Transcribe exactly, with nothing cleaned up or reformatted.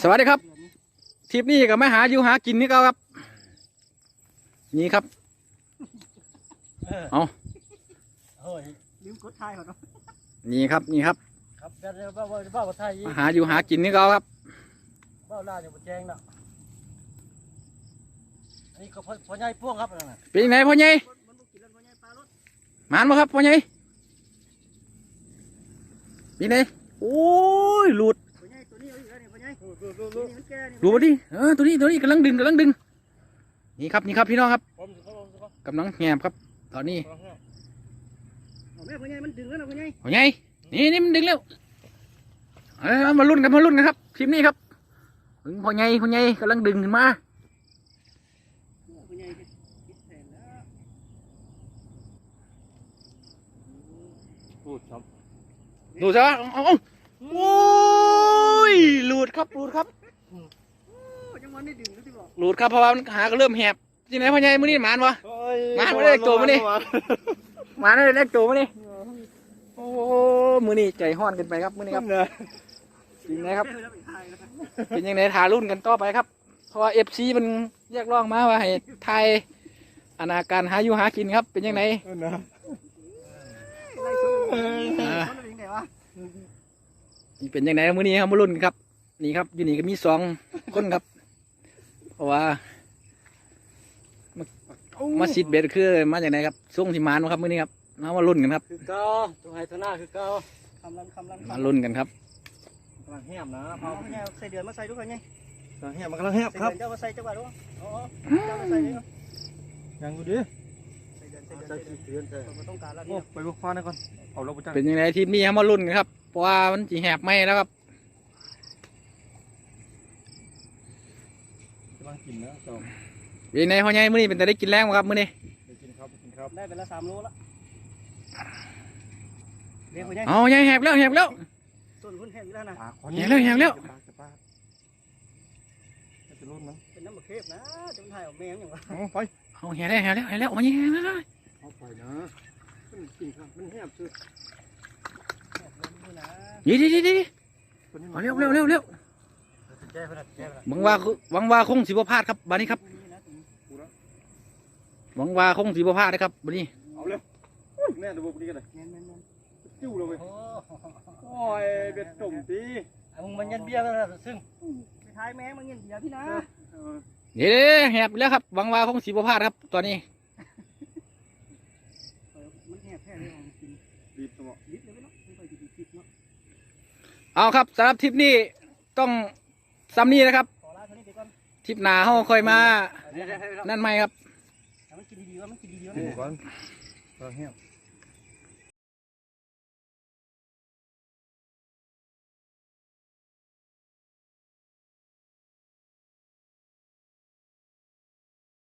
สวัสดีครับ ทริปนี้ก็มาหาอยู่หากินนี่เก่าครับ นี่ครับ เอา โอ้ย ลืมกดถ่ายก่อนเนาะ นี่ครับ นี่ครับ ครับแบบนี้บ้าบ้าบ้าไทยอีก มาหาอยู่หากินนี่เก่าครับ บ้าลาวเนี่ยบ่แจ้งเนาะ อันนี้ก็พ่อพ่อใหญ่พ่วงครับนั่นน่ะ เป็นยังไงพ่อใหญ่ มันบ่กินแล้วพ่อใหญ่ปลาลด หมานบ่ครับพ่อใหญ่ เป็นไง โอ้ย หลุด พ่อใหญ่ตัวนี้เอาอีกแล้วนี่พ่อใหญ่ ดูดูดูดู นี่มันแก่นี่ ดูมาดิ เออ ตัวนี้ ตัวนี้กำลังดึงกำลังดึง นี่ครับ นี่ครับพี่น้องครับ ผมสิครับผมสิครับ กำลังแหบครับ ตอนนี้ ลองเนี่ย เอาแม่พ่อใหญ่มันดึงแล้วนะพ่อใหญ่ พ่อใหญ่ นี่นี่มันดึงแล้ว เอามาลุ้นกันมาลุ้นกันครับ ทริปนี้ครับ ถึงพ่อใหญ่ พ่อใหญ่กำลังดึงขึ้นมา พ่อใหญ่คิดแผนแล้ว พูดครับ ดูซะ เอาเอาเอาโอ้ย หลุดครับ หลุดครับ โอ้ยังวันได้ดึงก็ที่บอก หลุดครับ เพราะว่ามันหาก็เริ่มแหบ ที่ไหนพ่อใหญ่มื้อนี้หมานวะ โอ้ย มาบ่ได้ตัวมานี่ หมานได้เลขตัวมื้อนี้ โอ้ มื้อนี้ใจฮ้อนเกินไปครับ มื้อนี้ครับ นะ จริงนะครับ ไม่ได้ไปถ่ายนะ เป็นยังไงถ่ารุ่นกันต่อไปครับ เพราะว่าเอฟซีมันเรียกร้องมาว่าให้ถ่ายอนาการหาอยู่หากินครับ เป็นยังไง เออนะ ไล่ชนอะไรอย่างเงี้ยวะ นี่เป็นยังไงมื้อนี้ครับมารุ่นครับ นี่ครับ อยู่นี่ก็มีสองคนครับ เพราะว่า มาซิดเบ็ดคือมาจากไหนครับ ช่วงที่หมานครับมื้อนี้ครับ เอามารุ่นกันครับ คือเก่าตัวไฮโทน่าคือเก่าคำลังคำลัง มารุ่นกันครับ กำลังแหบนะ เอาเนี่ยใส่เดือนมาใส่ด้วยกันไง กำลังแหบมันกำลังแหบ ใส่ ครับ เดือนเจ้ามาใส่จังหวัดด้วยอ๋อเจ้ามาใส่เลยเนาะ ยังอยู่ดิ ใส่เดือนใส่เดือน ใส่ ใส่เดือน ขีดเดือนใส่ เราก็ต้องการแล้ว โอ้ เนี่ย ไปเบิกฟ้าหน่อยก่อน เอาเราไปจ้าง เป็นยังไงทริปนี้ครับมารุ่นกันครับ เพราะว่ามันจีแหบไหมแล้วครับ กำลังกินนะจอม เป็นไงพ่อใหญ่มื้อนี้เป็นแต่ได้กินแรงบ่ครับมื้อนี้ ไปกินครับไปกินครับ ได้ไปละสามโลละเรียกไปไง เอาใหญ่แหบแล้วแหบแล้ว ส่วนคุณแหงอยู่แล้วนะ ปลาคอ แหบแล้วแหบแล้ว ปลาจะปลาจะรุ่นมัน เป็นน้ำมะเขบนะจะมันถ่ายออกแมงอย่างวะ เอาไป เอาแหบแล้วแหบแล้วแหบแล้วพ่อใหญ่แหบแล้ว เอาไปนะมันกินครับมันแหบสุด ดูนะ นี่นี่นี่นี่ ตัวนี้ เอาเร็วเร็วเร็วเร็ว แก้ไปละแก้ไปละ หวังว่าหวังว่าคงสิบ่พลาดครับบัดนี้ครับ นี่นะ หวังว่าคงสิบ่พลาดนะครับบัดนี้ เอาเร็วอุ้ยแม่ดูพวกนี้กันเลย แมนแมนแมน จิ้วเลยเว้ย โอ้ โอ้ยเบ็ดจมตี มึงมันยันเบียร์แล้วซึ่งไปถ่ายแมงมันยันเบียร์พี่นะ นี่แหบแล้วครับ หวังว่าคงสิบ่พลาดครับ ตอนนี้ มันแหบแค่เลยของกิน รีบสมอง ลิตรเลยเนาะไม่ค่อยจะกินลิตรเนาะ เอาครับสำหรับทริปนี้ต้องซ้ำนี้นะครับ ขอลาเท่านี้ไปก่อน ทริปหน้าเฮาค่อยมานั่นใหม่ครับ แต่มันกินดีๆว่ามันกินดีๆว่า ดูก่อนกำลังแหบ